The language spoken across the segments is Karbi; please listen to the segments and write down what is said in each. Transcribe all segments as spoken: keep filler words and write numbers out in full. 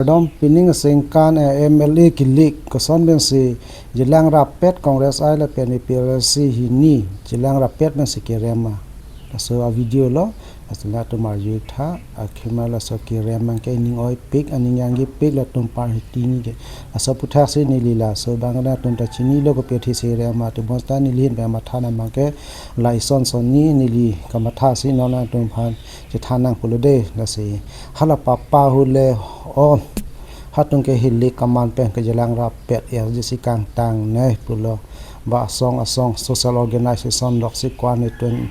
Kardom, pining asengkan, eh, M L A kilik, koson pensi chelang rapet Congress I lapen A P H L C hini chelang rapet pensi kerem ma. Laso a-video lo, laso latum arju tha, akhema laso kerem abangke aning oipik, aning yangjepik, latum parhiti ni ke. Laso aputhaksi neli laso abang latum ta chinilo kopi athisi rem ma, tebonta neli ahin pen matha abangke la ison sonni neli kamathasi non latum aphan chethan nang pulo de, lasi hala papa hule o hatung ke hilik kaman pen ke chelang rapet ya jisi kangtang ne pulo, ba asong asong social organization doksi kwan ne twen-,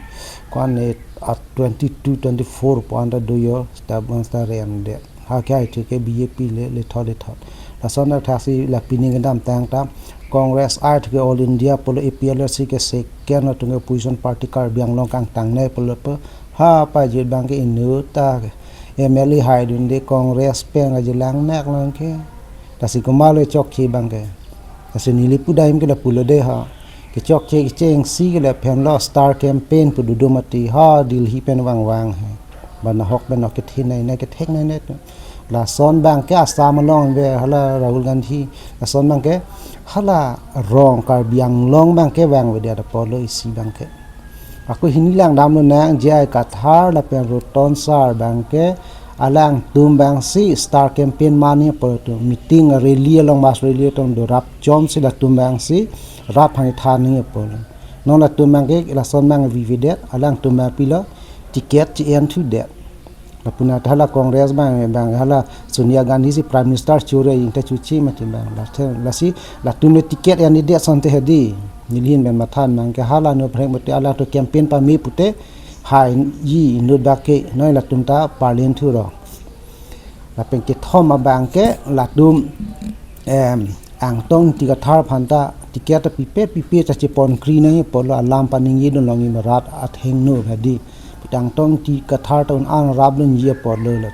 kwan ne at twenty-two, twenty-four puan ta do yo, ta bang ta rem de. Ha ke ai thu ke B J P le, le thot, le thot. Lason athaksi la pining kedamtang ta Congress I thu ke All India pulo, A P H L C ke second, latum ke opposition party Karbi Anglong kangtang ne pulo pe. Ha pajut abangke inut ta M L A haidunde Congress pen kachelang nak lang ke. Lasi komatlo chokche abangke. Lasi neli pudam ke lapulo de ha. Kechokche kechengsi ke la pen lo star campaign pu dodun mati ha, Delhi pen vangvang he. Ba nahok pen nahok kethenei nei ketheknei nei tu. Lason abangke Assam along ave hala Rahul Gandhi. Lason abangke hala rong Karbi Anglong abangke vangvedet apotlo isi abangke. Ako hini langdamlo nang J I Kathar lapen Roton sir abangke alangtum abangsi star campaign mani apot tu meeting rally along mass rally atum dorap chomsi latum abangsi rap hang than ni apot. Non latum abangke lason abang vividet alangtum abang pilo ticket chi-en thudet. Lapu na ta hala Congress abang, abang hala Sonia Gandhi si Prime Minister chure ingta chuchi mati abang. La the-, lasi latum le ticket en-edet asonte hedi. Neli ahin pen matha abangke hala no phreng mati ala to campaign pame pute haiji inut abangke noi latum ta parlin thuro. Lapen kethom abangke latum, em, Angtong Ingti Kathar aphan ta ticket ta pipe pipe ta chepon kri nang apotlo alam paningjedun longji ma rat athengno hedi. Pute Angtong Ingti Kathar ta un-an rapdunji apotlo lo.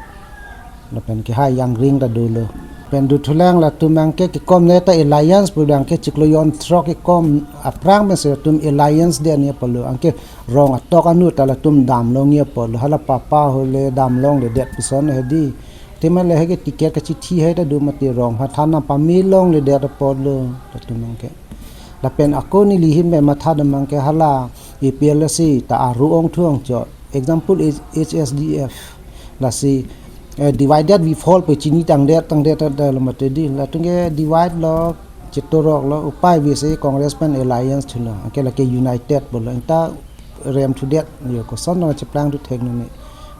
Lapen ke hai Yang Ring ta dolo. Pen dothulang latum abangke kekom ne ta alliance pu abangke chiklo jon throk kekom aphrang pensi latum alliance det ni apotlo. Anke rong atok anu ta latum damlongji apotlo. Hala papa hule damlongledet puson hedi. Tema le heke ticket kachithi hai ta do mati rong ha than na pame longledet apotlo latum abangke. Lapen ako neli ahin pen matha abangke hala A P H L C ta aru ong thu ong cho. Example is H S D F. Lasi, eh, divided we fall pu chini tangdet tangdet tangdet lo mati di. Latum ke divide lo, chetorok lo, upai ave si Congress pen alliance thulo. Anke lake united pulo. Ingta rem thudet yo koson no cheplang thu thek nuni.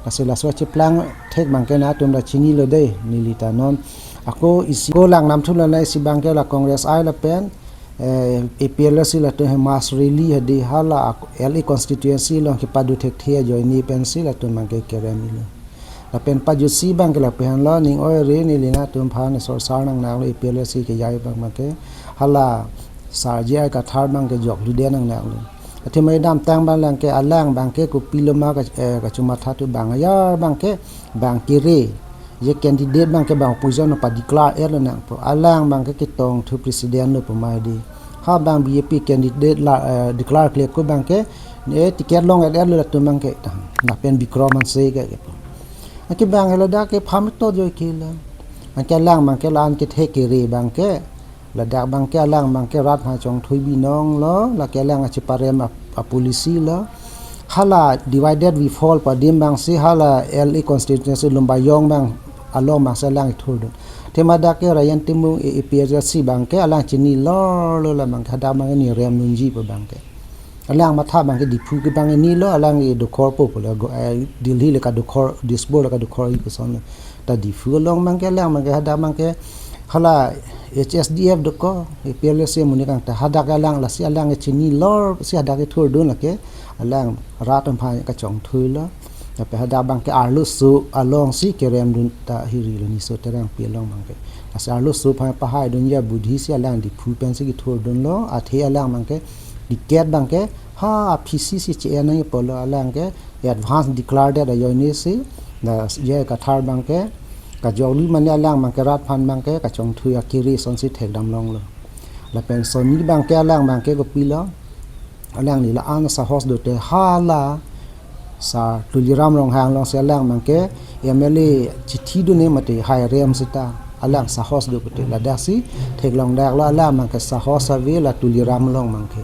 Lasi laso cheplang thek abangke nangtum ta chinilo de neli ta non. Ako isi ko langdam thulo na isi abangke la Congress I lapen, eh, A P H L C latum he mass rally hedi hala ak-, L A constituency along kepado thekthe ajoine pensi latum abangke kerem-ilo. Lapen pajutsi abangke lapu henlo ning oire neli nangtum aphan sor sar nang nang lo A P H L C ke jai abang abangke hala sar J I Kathar abangke joklu det nang nang lo. Athema kedamtang abang lang ke alang abangke kopilo ma ka, eh, kachomatha tu abang ya abangke abang kere. Je candidate abangke abang opposition pa declare-et lo nangpo. Alang abangke ketong thu president lo pu ma di. Ha abang B J P candidate la, eh, declare kle ko abangke ne ticket long-et-et lo latum abangke ta. Lapen Bikram Hanse ke kepo. Anke abang ladak ke phamit to joi ke la. Anke alang abangke la-an kethe kere abangke. Ladak abangke alang abangke rat ha chongthui binong lo, lake alang acheparem ap-, apolicy lo. Hala divided we fall pu adim abangsi hala L A constituency Lumbajong abang along abangsi alang ithurdun. Tema dak ke Rayan Timung A P H L C abangke alang chinilo lo la abangke hadak abangke ne rem nunji pu abangke. Alang matha abangke Diphu ke abang inilo, alang e dokhorpo pule go, eh, Delhi le kadokhor, Dispur le kadokhor-i puson. Ta Diphu along abangke alang abangke hadak abangke hala H S D F dokok, A P H L C amonit kangta hadak alang lasi alang chinilo si hadak ithurdun lake alang rat atum aphan kachongthui lo. Lapen hadak abangke arloso alongsi keremdun ta hirilo Niso Terangpi along abangke. Lasi arloso aphan pahaidunji abudhi si alang Diphu pensi kithurdunlo, athe alang abangke ticket abangke ha aphisi si che-en nangji pulo alang ke advance declare det ajoine si na J I Kathar abangke kajoklu mane alang abangke rat aphan abangke kachongthui akiri asonsi thekdam longlo. Lapen sonni abangke alang abangke kopilo, alang neli la-an sahos dote hala sar Tuliram Ronghang alongsi alang abangke M L A chithi dun-e mate hai rem seta. Alang sahos do pute, ladak si theklong dak lo, alang abangke sahos ave la Tuliram along abangke.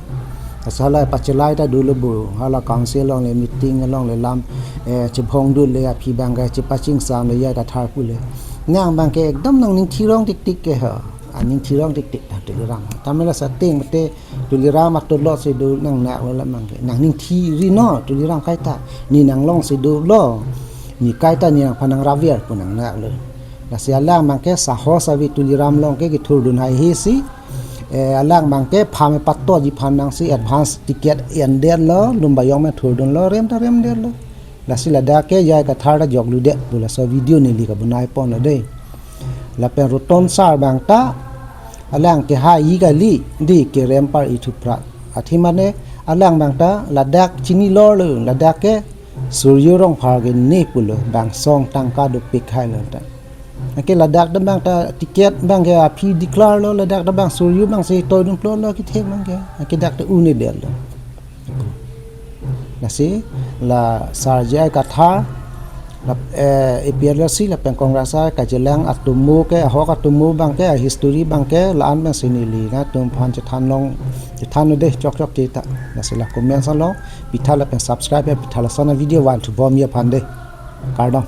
Asala pachelai ta dolo bo, hala council along le meeting along le lam, eh, chebhong dun le aphi abangke chepachingsam le J I Kathar pu le. Nang abangke ekdom nangning thirong tik tik ke ha. Aning thirong tik tik ta Tuliram. Tamela setting mate Tuliram atulot si do nangnak lo la abangke. Nangning thiri no Tuliram kaita. Ne nanglong si dolo. Ne kaita ne nangphan nangraver pu nangnak lo. Lasi alang abangke sahos ave Tuliram along ke kethurdun haihe si. Eh, alang abangke phame pato ji phan nang si advance ticket endet lo, Lumbajong me thurdun lo, rem ta remdet lo. Lasi ladak ke J I Kathar ta joklu det pu laso video neli kabonai pon lo dei. Lapen Roton sar abang ta alang ke hai kali dei, kerem par ithu prat. Athema ne alang abang ta ladak chini lor lo, ladak ke Surjo Rongphar ke ne pulo, bang song tangka dopik hai lo ta. Anke ladak ta abang ta ticket abangke aphi declare lo, ladak ta abang Surjo abang si toidun plot lo kethe abangke. Anke dak ta un-edet lo. Lasi la sar J I Kathar, la, eh, A P H L C lapen Congress a kachelang atomo ke, ahok atomo abangke, a history abangke la-an abang si neli nangtum aphan chethan long, chethan lo dei chokchok ke ta. Lasi la comment along pitha lapen subscribe ya pitha, lason a video van thu bom ya aphan dei. Kardom.